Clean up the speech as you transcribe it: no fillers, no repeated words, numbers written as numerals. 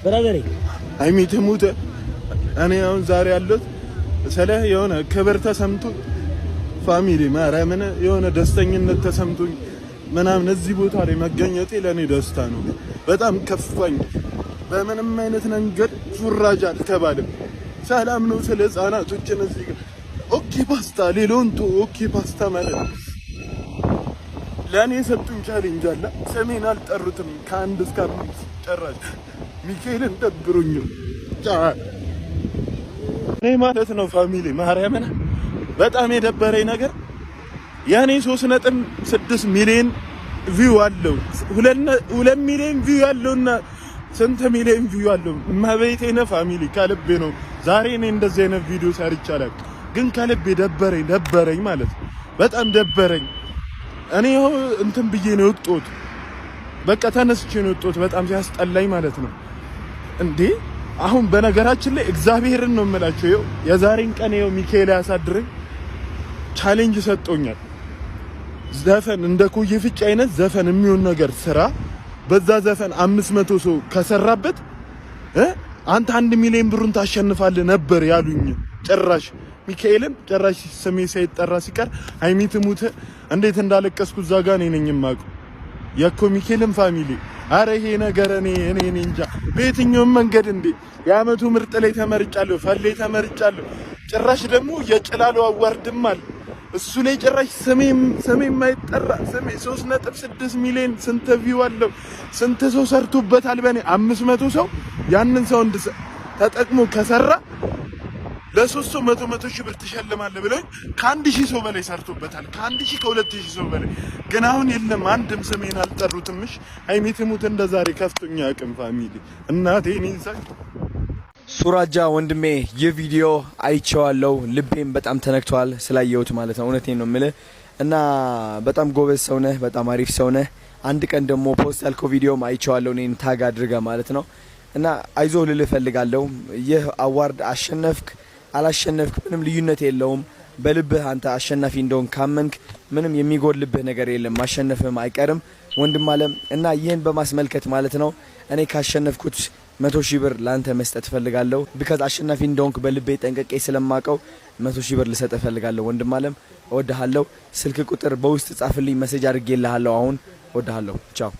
Brother ኤ። ሀይሚ ትሙት፣ እኔ አሁን ዛሬ ያለሁት ስለ የሆነ ክብር ተሰምቶኝ፣ family፣ ማርያምን የሆነ ደስተኝነት ተሰምቶኝ ምናምን እዚህ ቦታ ላይ መገኘቴ ለእኔ ደስታ ነው። በጣም ከፋኝ። በምንም አይነት መንገድ ሱራጅ አልተባለም። ሰላም ነው። ስለ ህጻናቶችን እዚህ ጋር okay basta፣ ሌሎን ቶ okay basta ማለት ለእኔ የሰጡኝ challenge አለ። ስሜን አልጠሩትም ከ1 እስከ 5። ጭራሽ ሚካኤልን ደብሩኝ እኔ ማለት ነው። Family፣ ማርያምን በጣም የደበረኝ ነገር የእኔ 3.6 ሚሊዮን view አለው። 2 ሚሊዮን view ያለውና ስንት ሚሊዮን view አለው? እመቤቴ ነ family፣ ከልቤ ነው። ዛሬ እኔ እንደዚህ አይነት ቪዲዮ ሰርቼ አላውቅም፣ ግን ከልቤ ደበረኝ፣ ደበረኝ ማለት ነው። በጣም ደበረኝ። እኔ ይኸው እንትን ብዬ ነው የወጣሁት። በቃ ተነስቼ ነው የወጣሁት። በጣም ሲያስጠላኝ ማለት ነው። እንዴ፣ አሁን በነገራችን ላይ እግዚአብሔርን ነው የምላቸው። ይኸው የዛሬን ቀን ይኸው ሚካኤል ያሳድረኝ። Challenge ሰጥቶኛል። ዘፈን እንደ ኮዬ ፍጭ አይነት ዘፈን የሚሆን ነገር ስራ። በዛ ዘፈን 500 ሰው ከሰራበት አንተ 1 ሚሊዮን ብሩን ታሸንፋለህ ነበር ያሉኝ። ጭራሽ ሚካኤልን ጭራሽ ስሜ ሳይጠራ ሲቀር ሀይሚ ትሙት እንዴት እንዳለቀስኩ እዛ ጋ እኔ ነኝ የማውቀው። የኮ ሚካኤልን family፣ አረ ይሄ ነገር እኔ እንጃ በየትኛውም መንገድ። እንዴ፣ የአመቱ ምርጥ ላይ ተመርጫለሁ፣ ፈሌ ተመርጫለሁ። ጭራሽ ደግሞ የጭላሎ award ም አለ። እሱ ላይ ጭራሽ ስሜ የማይጠራ፣ ስሜ 3.6 ሚሊዮን ስንት view አለው? ስንት ሰው ሰርቶበታል? በእኔ 500 ሰው ያንን ሰው ተጠቅሞ ከሰራ ለሶስት ሰው 100 100 ሺህ ብር ትሸልማለህ ብለውኝ ከ1,000 ሰው በላይ ሰርቶበታል። ከ1,000 ከ2,000 ሰው በላይ። ግን አሁን የለም፣ አንድም ስሜን አልጠሩትም። እሺ ሀይሚ ትሙት እንደ ዛሬ ከፍቶኛ አቅም family፣ እናቴ እኔን። ሱራጃ ወንድሜ፣ ይህ ቪዲዮ አይቼዋለሁ። ልቤም በጣም ተነክቷል ስላየሁት ማለት ነው። እውነቴን ነው የምልህ እና በጣም ጎበዝ ሰው ነህ፣ በጣም አሪፍ ሰው ነህ። አንድ ቀን ደግሞ post ያልከው ቪዲዮም አይቼዋለሁ፣ እኔን tag አድርገህ ማለት ነው። እና አይዞህ ልልህ እፈልጋለሁ። ይህ award አሸነፍክ አላሸነፍክ ምንም ልዩነት የለውም። በልብህ አንተ አሸናፊ እንደሆንክ ካመንክ ምንም የሚጎድልብህ ነገር የለም። ማሸነፍህም አይቀርም ወንድም አለም። እና ይህን በማስመልከት ማለት ነው እኔ ካሸነፍኩት 100,000 ብር ለአንተ መስጠት እፈልጋለሁ። Because አሸናፊ እንደሆንክ በልቤ ጠንቅቄ ስለማቀው 100,000 ብር ልሰጥ እፈልጋለሁ። ወንድም አለም፣ እወድሃለሁ። ስልክ ቁጥር በውስጥ ጻፍልኝ፣ message አድርጌልሃለሁ። አሁን እወድሃለሁ። ቻው።